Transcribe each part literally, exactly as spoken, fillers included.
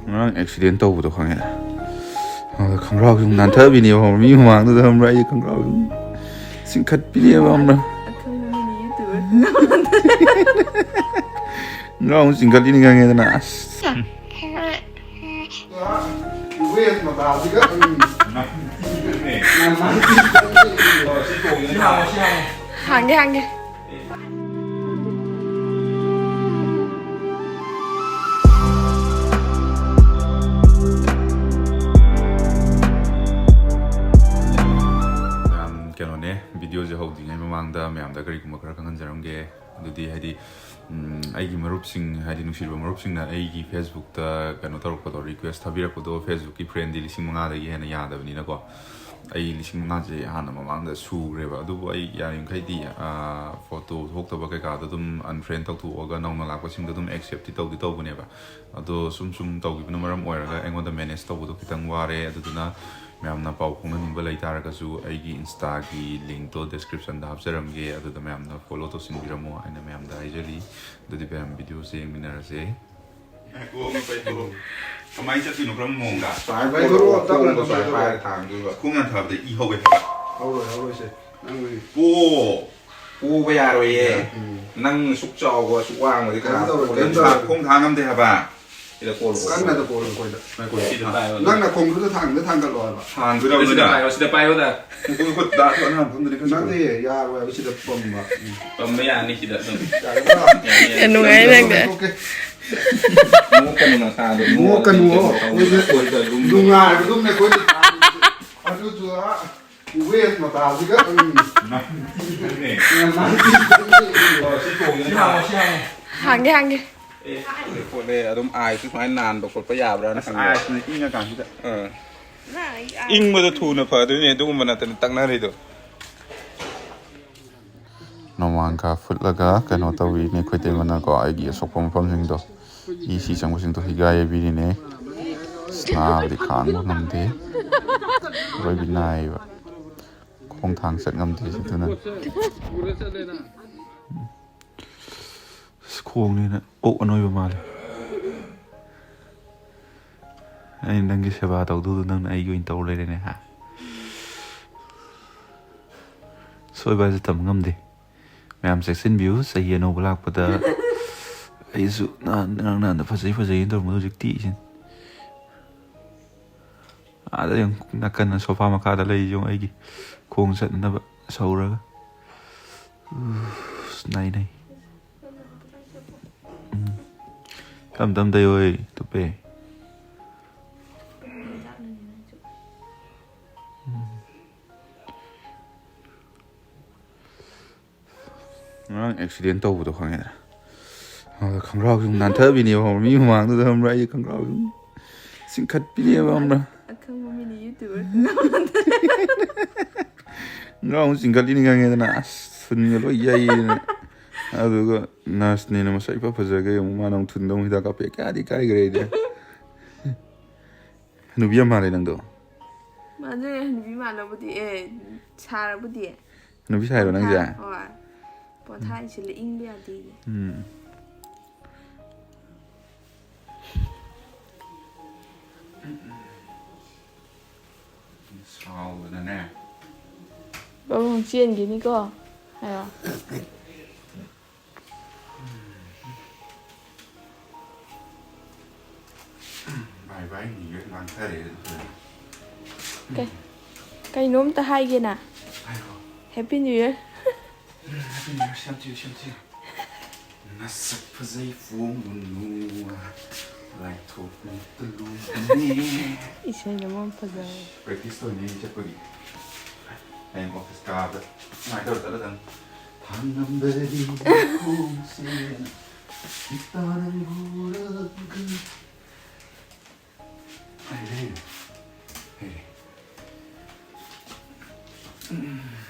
ꯉꯔꯥꯡ ꯑꯦꯛꯁꯤꯗꯦꯟ ꯇꯧꯕꯗꯣ ꯈꯪꯉꯦ꯫ ꯑꯗ ꯈꯪꯒ꯭ꯔꯥꯎꯁꯨ ꯅꯥꯟꯊꯕꯤꯅꯦꯕ, ꯈꯪꯕ꯭ꯔꯥ? ꯃꯤ ꯃꯃꯥꯡꯗꯨꯗ, ꯈꯪꯕ꯭ꯔꯥ? ꯑꯩ ꯈꯪꯒ꯭ꯔꯥꯎꯁꯨ ꯆꯤꯡꯈꯠꯄꯤꯅꯦꯕ, ꯈꯪꯕ꯭ꯔꯥ? ꯑꯊꯨꯝꯕ ꯃꯤꯅꯤ YouTuber꯫ ꯈꯪꯒ꯭ꯔꯥꯎ ꯑꯃꯨꯛ ꯆꯤꯡꯈꯠꯂꯤꯅꯤ ꯈꯪꯉꯦꯗꯅ꯫ ꯑꯁ꯫ ꯋꯦꯁ ꯃꯇꯥꯁꯤꯒ꯫ ꯍꯥꯡꯒꯦ, ꯍꯥꯡꯒꯦ꯫ ꯌꯥꯝ ꯀꯩꯅꯣꯅꯦ, ꯚꯤꯗꯤꯑꯣꯁꯦ ꯍꯧꯗ꯭ꯔꯤꯉꯩ ꯃꯃꯥꯡꯗ ꯃꯌꯥꯝꯗ ꯀꯔꯤꯒꯨꯝꯕ ꯈꯔ ꯈꯪꯍꯟꯖꯔꯝꯒꯦ꯫ ꯑꯗꯨꯗꯤ ꯍꯥꯏꯗꯤ, ꯎꯝ, ꯑꯩꯒꯤ ꯃꯔꯨꯞꯁꯤꯡ, ꯍꯥꯏꯗꯤ ꯅꯨꯡꯁꯤꯔꯕ ꯃꯔꯨꯞꯁꯤꯡꯅ ꯑꯩꯒꯤ ꯐꯦꯁꯕꯨꯛꯇ ꯀꯩꯅꯣ ꯇꯧꯔꯛꯄꯗꯣ, ꯔꯤꯀ꯭ꯋꯦꯁ ꯊꯥꯕꯤꯔꯛꯄꯗꯣ, ꯐꯦꯁꯕꯨꯛꯀꯤ ꯐ꯭ꯔꯦꯟꯗꯤ ꯂꯤꯁꯤꯡ ꯃꯉꯥꯗꯒꯤ ꯍꯦꯟꯅ ꯌꯥꯗꯕꯅꯤꯅꯀꯣ, ꯑꯩ ꯂꯤꯁꯤꯡ ꯃꯉꯥꯁꯦ ꯍꯥꯟꯅ ꯃꯃꯥꯡꯗ ꯁꯨꯈ꯭ꯔꯦꯕ꯫ ꯑꯗꯨꯕꯨ ꯑꯩ ꯌꯥꯔꯤꯃꯈꯩꯗꯤ, ꯑꯥ, ꯐꯣꯇꯣ ꯊꯣꯛꯇꯕ ꯀꯩꯀꯥꯗꯣ ꯑꯗꯨꯝ ꯑꯟꯐ꯭ꯔꯦꯟ ꯇꯧꯊꯣꯛꯑꯒ ꯅꯧꯅ ꯂꯥꯛꯄꯁꯤꯡꯗꯣ ꯑꯗꯨꯝ ꯑꯦꯛꯁꯦꯞꯇꯤ ꯇꯧꯗꯤ ꯇꯧꯕꯅꯦꯕ꯫ ꯑꯗꯣ ꯁꯨꯝ ꯁꯨꯝ ꯇꯧꯈꯤꯕꯅ ꯃꯔꯝ ꯑꯣꯏꯔꯒ ꯑꯩꯉꯣꯟꯗ ꯃꯦꯅꯦꯖ ꯇꯧꯕꯗꯣ ꯈꯤꯇꯪ ꯋꯥꯔꯦ꯫ ꯑꯗꯨꯗꯨꯅ ꯃꯌꯥꯝꯅ ꯄꯥꯎ ꯐꯥꯎꯅꯅꯤꯡꯕ ꯂꯩꯇꯥꯔꯒꯁꯨ ꯑꯩꯒꯤ ꯏꯟꯁꯇꯥꯒꯤ ꯂꯤꯡꯛꯇꯣ ꯗꯤꯁꯀ꯭ꯔꯤꯞꯁꯟꯗ ꯍꯥꯞꯆꯔꯝꯒꯦ, ꯑꯗꯨꯗ ꯃꯌꯥꯝꯅ ꯐꯣꯂꯣ ꯇꯧꯁꯤꯟꯕꯤꯔꯝꯃꯣ ꯍꯥꯏꯅ ꯃꯌꯥꯝꯗ ꯍꯥꯏꯖꯔꯤ꯫ ꯑꯗꯨꯗꯤ ꯃꯌꯥꯝ ꯚꯤꯗꯤꯑꯣꯁꯦ ꯌꯦꯡꯃꯤꯟꯅꯔꯁꯦ꯫ ꯉꯥꯏꯈꯣ, ꯑꯃ ꯄꯥꯏꯊꯣꯔꯛꯑꯣ꯫ ꯀꯃꯥꯏꯅ ꯆꯠꯇꯣꯏꯅꯣ? ꯀꯔꯝꯕ ꯃꯑꯣꯡꯗ? ꯁꯨꯃꯥꯏꯅ ꯄꯥꯏꯊꯣꯔꯛꯑꯣ, ꯇꯞꯅ ꯈꯣꯡꯗꯣ ꯁꯨꯃꯥꯏꯅ ꯄꯥꯏꯊꯣꯔꯛꯑꯣ꯫ ꯄꯥꯏꯔ ꯊꯥꯡꯗꯣꯏꯕ꯫ ꯈꯣꯡ ꯌꯥꯝ ꯊꯥꯕꯗ ꯏ ꯍꯧꯋꯦ ꯍꯥꯏꯕ꯫ ꯍꯧꯔꯣꯏ, ꯍꯧꯔꯣꯏꯁꯦ꯫ ꯅꯪ ꯄꯣ꯫ ꯄꯣꯕ ꯌꯥꯔꯣꯏꯌꯦ꯫ ꯎꯝ꯫ ꯅꯪ ꯁꯨꯛ ꯆꯥꯎꯕ, ꯁꯨꯛ ꯋꯥꯡꯕꯗꯤ ꯀꯩꯝ ꯀꯅꯥ ꯇꯧꯔꯣꯏ, ꯄꯣ-, ꯀꯩꯝ ꯈꯣꯡ ꯊꯥ-, ꯇꯧꯔꯣꯏ꯫ ꯈꯣꯡ ꯊꯥꯡ ꯉꯝꯗꯦ ꯍꯥꯏꯕ꯫ ꯁꯤꯗ ꯀꯣꯜꯂꯣ꯫ ꯀꯟꯅꯗ ꯀꯣꯜꯂꯣ ꯑꯩꯈꯣꯏꯗ꯫ ꯉꯥꯏꯈꯣ, ꯁꯤꯗ ꯄꯥꯏꯌꯣ꯫ ꯅꯪ ꯅꯈꯣꯡꯗꯨꯗ ꯊꯥꯡꯗ ꯊꯥꯡꯒꯠꯂꯣ ꯍꯥꯏꯕ꯫ ꯊꯥꯡꯒꯗꯕꯅꯤꯅ꯫ ꯁꯤꯗ ꯄꯥꯏꯌꯣ, ꯁꯤꯗ ꯄꯥꯏꯌꯣꯗ꯫ ꯉꯥꯏꯈꯣ, ꯉꯥꯏꯈꯣ, ꯗꯥ ꯊꯣꯛꯑꯅ ꯐꯝꯗꯨꯅꯤ ꯈꯪꯗꯦ꯫ ꯅꯠꯇꯦ, ꯌꯥꯔꯣꯏ ꯍꯥꯏꯕ ꯁꯤꯗ ꯄꯝꯕ꯫ ꯎꯝ꯫ ꯄꯝꯕ ꯌꯥꯅꯤ ꯁꯤꯗ ꯑꯗꯨꯝ꯫ ꯌꯥꯒꯗ꯭ꯔꯥ? ꯌꯥꯅꯤ, ꯌꯥꯅꯤ꯫ ꯌꯥꯝ ꯅꯨꯡꯉꯥꯏ ꯅꯪꯗꯤ꯫ ꯅꯣꯛꯀꯅꯨ ꯅꯁꯥꯗꯣ, ꯅꯣꯛꯀꯅꯨ꯫ ꯅꯣꯛꯀꯅꯨ꯫ ꯑꯩꯈꯣꯏꯗ ꯅꯨꯡꯉꯥꯏꯕꯗꯨꯝꯅꯦ ꯑꯩꯈꯣꯏꯗꯤ꯫ ꯑꯗꯨꯁꯨ, ꯑ, ꯋꯦꯁ ꯃꯇꯥꯁꯤꯒ꯫ ꯎꯝ꯫ ꯍꯥꯡꯒꯦ, ꯍꯥꯡꯒꯦ꯫ ꯑꯦ, ꯄꯣꯠꯅꯦ, ꯑꯗꯨꯝ ꯑꯥꯏꯁꯁꯨ ꯁꯨꯃꯥꯏꯅ ꯅꯥꯟꯕ ꯈꯣꯠꯄ ꯌꯥꯕ꯭ꯔꯥꯅ ꯑꯁ, ꯍꯪꯕ꯫ ꯑꯥꯏꯁꯅ ꯏꯪꯉꯀꯥꯟꯁꯤꯗ꯫ ꯑꯥ꯫ ꯏꯪꯕꯗꯣ ꯊꯨꯅ ꯐꯗꯣꯏꯅꯦ, ꯑꯗꯨꯒꯨꯝꯕ ꯅꯠꯇꯅ ꯇꯛꯅꯔꯤꯗꯣ꯫ ꯅꯣꯡꯃꯥꯡꯈꯥ ꯐꯨꯠꯂꯒ ꯀꯩꯅꯣ ꯇꯧꯔꯤꯅꯦ ꯑꯩꯈꯣꯏ ꯇꯩꯃꯅꯀꯣ, ꯑꯩꯒꯤ ꯑꯁꯣꯛꯄ ꯃꯐꯝꯁꯤꯡꯗꯣ, ꯏ ꯁꯤ ꯆꯪꯕꯁꯤꯡꯗꯣ ꯍꯤꯒꯥꯏ ꯌꯩꯕꯤꯔꯤꯅꯦ꯫ ꯑꯁ, ꯅꯥꯕꯗꯤ ꯈꯥꯡꯕ ꯉꯝꯗꯦ, ꯑꯔꯣꯏꯕꯤ ꯅꯥꯏꯌꯦꯕ꯫ ꯈꯣꯡ ꯊꯥꯡ ꯆꯠ ꯉꯝꯗꯦ ꯑꯗꯨꯅ꯫ ꯑꯁ, ꯈꯣꯡꯅꯦꯅ ꯑꯣꯛ ꯑꯅꯣꯏꯕ ꯃꯥꯜꯂꯦ꯫ ꯑꯩꯅ ꯅꯪꯒꯤ ꯁꯦꯕꯥ ꯇꯧꯗꯧꯗꯣ ꯅꯪꯅ ꯑꯩꯒꯤ ꯑꯣꯏꯅ ꯇꯧ ꯂꯩꯔꯦꯅꯦ, ꯍꯥ? ꯁꯣꯏꯕ ꯍꯥꯏꯁꯦ ꯇꯝꯕ ꯉꯝꯗꯦ꯫ ꯃꯌꯥꯝ ꯆꯦꯛꯁꯤꯟꯕꯤꯌꯨ, ꯆꯍꯤ ꯑꯅꯧꯕ ꯂꯥꯛꯄꯗ꯫ ꯑꯩꯁꯨ ꯅꯍꯥꯟ, ꯉꯔꯥꯡ ꯅꯍꯥꯟꯗ ꯐꯖꯩ ꯐꯖꯩꯅ ꯇꯧꯔꯝꯕꯗꯣ ꯍꯧꯖꯤꯛꯇꯤ ꯏꯁꯤꯡ꯫ ꯑꯥꯗ ꯌꯦꯡꯉꯨ, ꯅꯥꯀꯟꯗ ꯁꯣꯐꯥ ꯃꯈꯥꯗ ꯂꯩ ꯌꯦꯡꯉꯨ, ꯑꯩꯒꯤ ꯈꯣꯡ ꯆꯠꯅꯕ ꯁꯧꯔꯒ꯫ ꯎꯁ, ꯅꯥꯏ ꯅꯥꯏ꯫ ꯎꯝ꯫ ꯇꯝ ꯇꯝ ꯇꯩꯌꯣꯏ, ꯇꯨꯞꯄꯦ꯫ ꯎꯝ꯫ ꯉꯔꯥꯡ ꯑꯦꯛꯁꯤꯗꯦꯟ ꯇꯧꯕꯗꯣ ꯈꯪꯉꯦꯗꯅ? ꯑꯗꯨꯒ ꯈꯪꯒ꯭ꯔꯥꯎꯁꯨ ꯅꯥꯟꯊꯕꯤꯅꯦꯕ, ꯈꯪꯕ꯭ꯔꯥ? ꯃꯤ ꯃꯃꯥꯡꯗꯨꯗ, ꯈꯪꯕ꯭ꯔꯥ? ꯑꯩ ꯈꯪꯒ꯭ꯔꯥꯎꯁꯨ ꯆꯤꯡꯈꯠꯄꯤꯅꯦꯕ, ꯈꯪꯕ꯭ꯔꯥ? ꯑꯈꯪꯕ ꯃꯤꯅ YouTuber ꯈꯪꯒ꯭ꯔꯥꯎ ꯑꯃꯨꯛ ꯆꯤꯡꯈꯠꯂꯤꯅꯤ ꯈꯪꯉꯦꯗꯅ, ꯑꯁ, ꯊꯨꯟꯒ ꯂꯣꯏ ꯌꯩꯌꯦꯗꯅ꯫ ꯑꯗꯨꯒ ꯅꯔꯁꯅꯦꯅ ꯃꯁꯛ ꯏꯐ ꯐꯖꯈꯩ ꯑꯃꯨꯛ ꯃꯥꯅ ꯑꯃꯨꯛ ꯊꯨꯟꯗ ꯑꯃꯨꯛ ꯍꯤꯗꯥꯛ ꯀꯥꯞꯄꯦ꯫ ꯀꯌꯥꯗꯤ ꯏꯀꯥꯏꯈ꯭ꯔꯦ ꯑꯩꯗꯤ꯫ ꯍꯅꯨꯕꯤ ꯌꯥꯝ ꯃꯥꯜꯂꯦ ꯅꯪꯗꯣ꯫ ꯃꯥꯟꯅꯩ, ꯍꯅꯨꯕꯤ ꯃꯥꯜꯂꯕꯨꯗꯤ, ꯑꯦ, ꯁꯥꯔꯕꯨꯗꯤ꯫ ꯍꯅꯨꯕꯤ ꯁꯥꯏꯔꯣ ꯅꯪꯁꯦ? ꯄꯣꯊꯥ-, ꯍꯣꯏ꯫ ꯄꯣꯊꯥꯏꯁꯤꯜꯂꯦ, ꯏꯪꯕ ꯌꯥꯗꯦ꯫ ꯎꯝ꯫ ꯁꯥꯎꯗꯅꯅꯦ꯫ ꯄꯥꯕꯨꯡ ꯆꯦꯟꯈꯤꯅꯤꯀꯣ꯫ ꯍꯥꯏꯔꯣ꯫ Bye bye, New Year ꯉꯥꯡꯊꯔꯦ ꯑꯗꯨ꯫ ꯀꯩ-, ꯀꯩꯅꯣꯝꯇ ꯍꯥꯏꯒꯦꯅ꯫ ꯍꯥꯏꯔꯣ꯫ Happy New Year꯫ Happy New Year, same to you, same to you꯫ ꯅꯁꯛ ꯐꯖꯩ ꯐꯣꯡꯒꯅꯨ, ꯂꯥꯏꯊꯣꯛ ꯃꯤꯠꯇ ꯂꯨꯒꯅꯤ꯫ ꯏꯁꯩꯅ ꯃꯔꯣꯟ ꯐꯖꯕ꯫ Practice ꯇꯧꯔꯤꯅꯦ ꯑꯩ ꯆꯠꯄꯒꯤ꯫ ꯍꯌꯦꯡ office ꯀꯥꯕꯗ ꯁꯨꯃꯥꯏꯅ ꯇꯧꯔ ꯆꯠꯂꯗꯝꯅꯤ꯫ ꯊꯥꯡꯉꯝꯗꯔꯤ ꯈꯣꯡꯁꯦꯅ ꯏꯇꯥ ꯅꯪ ꯎꯔꯒ꯫ ꯍꯩꯔꯦ, ꯍꯩꯔꯦ, ꯍꯩꯔꯦ꯫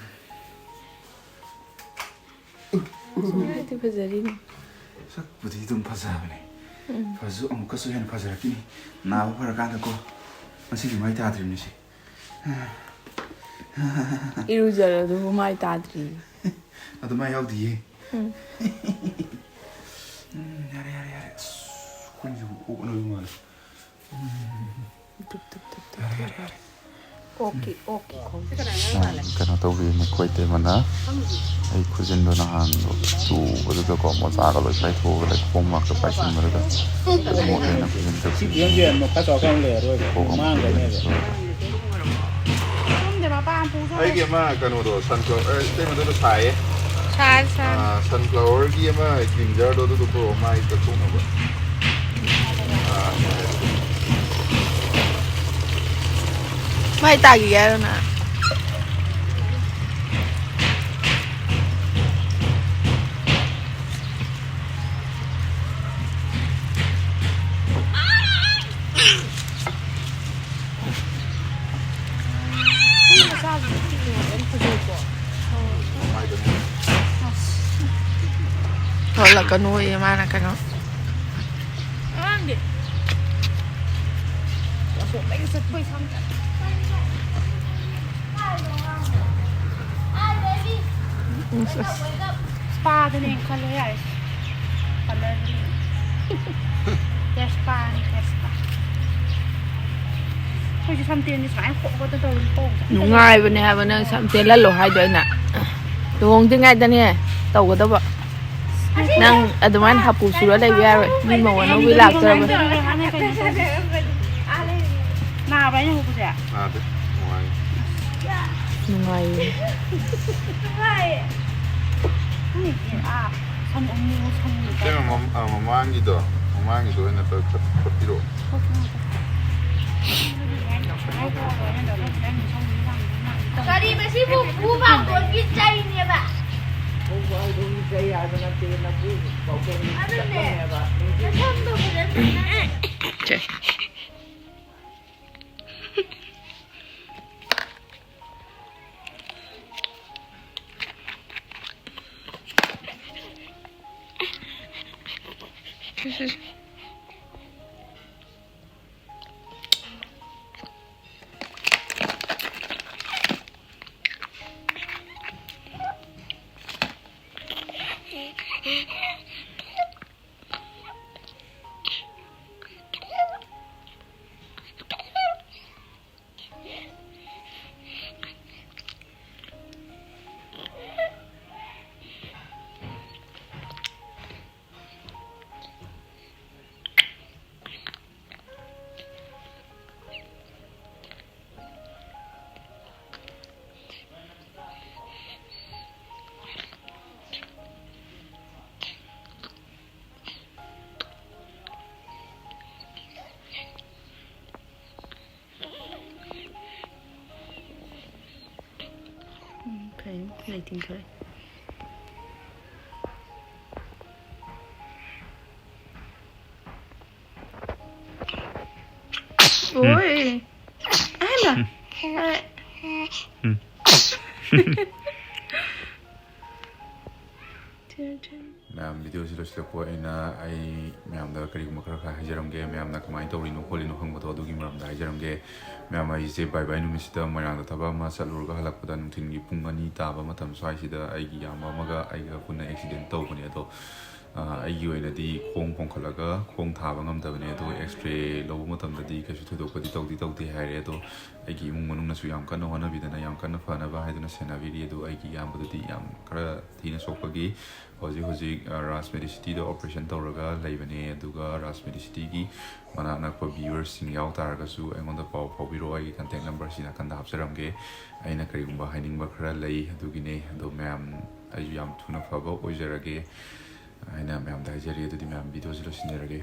ꯁꯨꯃꯥꯏꯅꯗꯤ ꯐꯖꯔꯤꯅꯦ꯫ ꯁꯛꯄꯨꯗꯤ ꯑꯗꯨꯝ ꯐꯖꯕꯅꯦ꯫ ꯎꯝ꯫ ꯐꯖꯁꯨ ꯑꯃꯨꯛꯀꯁꯨ ꯍꯦꯟꯅ ꯐꯖꯔꯛꯈꯤꯅꯤ꯫ ꯅꯥꯕ ꯐꯔꯀꯥꯟꯗꯀꯣ꯫ ꯉꯁꯤꯗꯤ ꯃꯥꯏ ꯇꯥꯗ꯭ꯔꯤꯕꯅꯤꯁꯦ꯫ ꯏꯔꯨꯖꯔ ꯑꯗꯨꯕꯨ ꯃꯥꯏ ꯇꯥꯗ꯭ꯔꯤ꯫ ꯑꯗꯨ ꯃꯥꯏ ꯌꯥꯎꯗꯤꯌꯦ꯫ ꯎꯝ꯫ ꯎꯝ, ꯌꯥꯔꯦ, ꯌꯥꯔꯦ, ꯌꯥꯔꯦ꯫ ꯑꯁ, ꯑꯩꯈꯣꯏꯁꯤꯕꯨ ꯑꯣꯛꯅꯕ ꯃꯥꯜꯂꯦ꯫ ꯎꯝ꯫ ꯇꯨꯞ, ꯇꯨꯞ, ꯇꯨꯞ, ꯇꯨꯞ, ꯇꯨꯞ꯫ ꯑꯣꯛꯀꯤ, ꯑꯣꯛꯀꯤ ꯈꯣꯡ꯫ ꯀꯩꯅꯣ ꯇꯧꯕꯤꯕꯅꯦ, ꯑꯩꯈꯣꯏ ꯇꯩꯃꯅ ꯑꯩ ꯈꯨꯖꯤꯟꯗꯣ ꯅꯍꯥꯟꯗꯣ ꯆꯨꯕꯗꯨꯗꯀꯣ ꯃꯣꯖꯥꯒ ꯂꯣꯏ ꯄꯥꯏꯊꯣꯛꯑꯒ ꯂꯩꯈꯣꯝ ꯃꯔꯛꯇ ꯄꯥꯏꯁꯤꯟꯕꯗꯨꯗ ꯃꯣꯠꯂꯦꯅ ꯈꯨꯖꯤꯟ ꯁꯤ ꯄꯤꯔꯝꯗꯦ, ꯇꯧꯕꯤꯕꯅꯦ꯫ ꯑꯃꯨꯛ ꯈꯔ ꯆꯥꯎꯔꯀꯥꯟꯗ ꯂꯩꯔꯔꯣꯏꯕ꯫ ꯀꯣꯛ ꯑꯃ ꯃꯥꯡꯈ꯭ꯔꯅꯦꯕ꯫ ꯈꯨꯖꯤꯟ ꯇꯨꯝꯗꯦ, ꯃꯄꯥ ꯑꯃ ꯄꯨꯖꯧ꯫ ꯑꯩꯒꯤ ꯑꯃ ꯀꯩꯅꯣꯗꯣ, ꯁꯟꯐ꯭ꯂꯥꯋꯔ, ꯑꯦ, ꯏꯇꯩꯃꯗꯨꯅ ꯁꯥꯏꯌꯦ꯫ ꯁꯥꯔꯦ, ꯁꯥꯔꯦ꯫ ꯑꯥ, ꯁꯟꯐ꯭ꯂꯥꯋꯔꯒꯤ ꯑꯃ ꯀ꯭ꯂꯤꯟꯖꯔꯗꯣ, ꯑꯗꯨꯗꯣ ꯄꯨꯔꯛꯑꯣ, ꯃꯥꯏ ꯇꯩꯊꯣꯛꯅꯕ꯫ ꯑꯥ, ꯃꯥꯏ ꯇꯥꯈꯤꯒꯦ ꯍꯥꯏꯔꯣ ꯅꯪ? ꯊꯣꯛꯂꯛꯀꯅꯨꯌꯦ ꯃꯥꯅ ꯀꯩꯅꯣ꯫ ꯑꯉꯥꯡꯗꯤ꯫ ꯑꯁꯣꯝꯗꯒꯤ ꯆꯠꯄꯩ ꯁꯝ ꯆꯠ-꯫ ꯎꯝ, ꯑꯁ꯫ ꯁ꯭ꯄꯥꯗꯅꯦ ꯈꯜꯂꯣ ꯌꯥꯔꯦ꯫ ꯄꯥꯔꯂꯔꯗꯅꯦ꯫ ꯍꯤꯌꯔ ꯁ꯭ꯄꯥꯅꯦ, ꯍꯤꯌꯔ ꯁ꯭ꯄꯥ꯫ ꯑꯩꯈꯣꯏꯁꯨ ꯁꯝ ꯇꯦꯟꯁꯦ ꯁꯨꯃꯥꯏꯅ ꯈꯣꯠ ꯈꯣꯠꯇ ꯇꯧꯔꯗꯤ ꯄꯣꯡꯁꯦ ꯑꯝꯇ ꯂꯩꯇꯦ꯫ ꯅꯨꯡꯉꯥꯏꯕꯅꯦ ꯍꯥꯏꯕ ꯅꯪ ꯁꯝ ꯇꯦꯜꯍꯜꯂꯣ ꯍꯥꯏꯗꯣ ꯑꯩꯅ꯫ ꯂꯨꯍꯣꯡꯗ꯭ꯔꯤꯉꯩꯗꯅꯦ ꯇꯧꯒꯗꯕ꯫ ꯅꯪ ꯑꯗꯨꯃꯥꯏꯅ ꯍꯥꯄꯨ ꯆꯨꯔ ꯂꯩꯕ ꯌꯥꯔꯣꯏ꯫ ꯃꯤ ꯃꯧ ꯑꯅꯧꯕꯤ ꯂꯥꯛꯇꯣꯔꯕꯅꯤ꯫ ꯅꯥꯕ꯭ꯔꯥ ꯑꯩꯅ ꯍꯨꯛꯄꯁꯦ? ꯅꯥꯗꯦ꯫ ꯅꯨꯡꯉꯥꯏ꯫ ꯅꯨꯡꯉꯥꯏꯌꯦ꯫ ꯅꯨꯡꯉꯥꯏꯌꯦ꯫ ꯈꯪꯗꯦ, ꯑꯥ, ꯁꯝ ꯑꯃꯨꯕ ꯁꯝ ꯏꯆꯦ, ꯃꯃꯥꯡ-, ꯑ, ꯃꯃꯥꯡꯒꯤꯗꯣ, ꯃꯃꯥꯡꯒꯤꯗꯣ ꯑꯣꯏꯅ ꯇꯧ-, ꯈꯣꯠꯄꯤꯔꯛꯑꯣ꯫ ꯀꯔꯤ ꯃꯁꯤꯕꯨ ꯈꯨ ꯄꯥꯝꯕꯣꯝꯒꯤ ꯆꯩꯅꯦꯕ? ꯈꯨ ꯄꯥꯝꯕꯣꯝꯒꯤ ꯆꯩ ꯍꯥꯏꯕ ꯅꯠꯇꯦ, ꯅꯈꯨ ꯄꯥꯝꯕꯣꯝꯒꯤ ꯑꯗꯨꯅꯦ꯫ ꯆꯠꯄꯅꯦꯕ꯫ ꯅꯁꯝꯗꯣ ꯐꯖꯅ ꯁꯦ꯫ ꯇꯤꯡꯊꯣꯔꯛꯑꯦ꯫ ꯑꯣꯏ꯫ ꯑꯍꯦꯟꯕ꯫ ꯎꯝ꯫ ꯃꯌꯥꯝ, ꯚꯤꯗꯤꯑꯣꯁꯤ ꯂꯣꯏꯁꯤꯜꯂꯛꯄ ꯑꯩꯅ, ꯑꯩ ꯃꯌꯥꯝꯗ ꯀꯔꯤꯒꯨꯝꯕ ꯈꯔ ꯈꯔ ꯍꯥꯏꯖꯔꯝꯒꯦ꯫ ꯃꯌꯥꯝꯅ ꯀꯃꯥꯏꯅ ꯇꯧꯔꯤꯅꯣ ꯈꯣꯠꯂꯤꯅꯣ ꯈꯪꯕꯗꯣ ꯑꯗꯨꯒꯤ ꯃꯔꯝꯗ ꯍꯥꯏꯖꯔꯝꯒꯦ꯫ ꯃꯌꯥꯝ, ꯑꯩꯁꯦ ꯕꯥꯏ ꯕꯥꯏ ꯅꯨꯃꯤꯠꯁꯤꯗ ꯃꯣꯏꯔꯥꯡꯗ ꯊꯕꯛ ꯑꯃ ꯆꯠꯂꯨꯔꯒ ꯍꯜꯂꯛꯄꯗ ꯅꯨꯡꯊꯤꯜꯒꯤ ꯄꯨꯡ ꯑꯅꯤ ꯇꯥꯕ ꯃꯇꯝ ꯁ꯭ꯋꯥꯏꯁꯤꯗ ꯑꯩꯒꯤ ꯏꯌꯥꯝꯕ ꯑꯃꯒ ꯑꯩꯒ ꯄꯨꯟꯅ ꯑꯦꯛꯁꯤꯗꯦꯟ ꯇꯧꯕꯅꯦ꯫ ꯑꯗꯣ ꯑ, ꯑꯩꯒꯤ ꯑꯣꯏꯅꯗꯤ ꯈꯣꯡ ꯄꯣꯝꯈꯠꯂꯒ ꯈꯣꯡ ꯊꯥꯕ ꯉꯝꯗꯕꯅꯦ꯫ ꯑꯗꯣ ꯑꯦꯛꯁꯔꯦ ꯂꯧꯕ ꯃꯇꯝꯗꯗꯤ ꯀꯩꯁꯨ ꯊꯣꯏꯗꯣꯛꯄꯗꯤ ꯇꯧꯗꯤ ꯇꯧꯗꯦ ꯍꯥꯏꯔꯦ꯫ ꯑꯗꯣ ꯑꯩꯒꯤ ꯏꯃꯨꯡ ꯃꯅꯨꯡꯅꯁꯨ ꯌꯥꯝ ꯀꯟꯅ ꯍꯣꯠꯅꯕꯤꯗꯅ ꯌꯥꯝ ꯀꯟꯅ ꯐꯅꯕ ꯍꯥꯏꯗꯨꯅ ꯁꯦꯟꯅꯕꯤꯔꯤ꯫ ꯑꯗꯣ ꯑꯩꯒꯤ ꯏꯌꯥꯝꯕꯗꯨꯗꯤ ꯌꯥꯝ ꯈꯔ ꯊꯤꯅ ꯁꯣꯛꯄꯒꯤ ꯍꯧꯖꯤꯛ ꯍꯧꯖꯤꯛ, ꯑ, ꯔꯥꯖ ꯃꯦꯗꯤꯁꯤꯇꯤꯗ ꯑꯣꯄꯔꯦꯁꯟ ꯇꯧꯔꯒ ꯂꯩꯕꯅꯦ꯫ ꯑꯗꯨꯒ ꯔꯥꯖ ꯃꯦꯗꯤꯁꯤꯇꯤꯒꯤ ꯃꯅꯥꯛ ꯅꯛꯄ ꯚ꯭ꯌꯨꯋꯔꯁꯤꯡ ꯌꯥꯎ ꯇꯥꯔꯒꯁꯨ ꯑꯩꯉꯣꯟꯗ ꯄꯥꯎ ꯐꯥꯎꯕꯤꯔꯛꯑꯣ꯫ ꯑꯩꯒꯤ ꯀꯟꯇꯦꯛ ꯅꯝꯕꯔꯁꯤ ꯅꯥꯀꯟꯗ ꯍꯥꯞꯆꯔꯝꯒꯦ꯫ ꯑꯩꯅ ꯀꯔꯤꯒꯨꯝꯕ ꯍꯥꯏꯅꯤꯡꯕ ꯈꯔ ꯂꯩ ꯑꯗꯨꯒꯤꯅꯦ꯫ ꯑꯗꯣ ꯃꯌꯥꯝ, ꯑꯩꯁꯨ ꯌꯥꯝ ꯊꯨꯅ ꯐꯕ ꯑꯣꯏꯖꯔꯒꯦ ꯍꯥꯏꯅ ꯃꯌꯥꯝꯗ ꯍꯥꯏꯖꯔꯤ꯫ ꯑꯗꯨꯗꯤ ꯃꯌꯥꯝ, ꯚꯤꯗꯤꯑꯣꯁꯤ ꯂꯣꯏꯁꯤꯟꯖꯔꯒꯦ꯫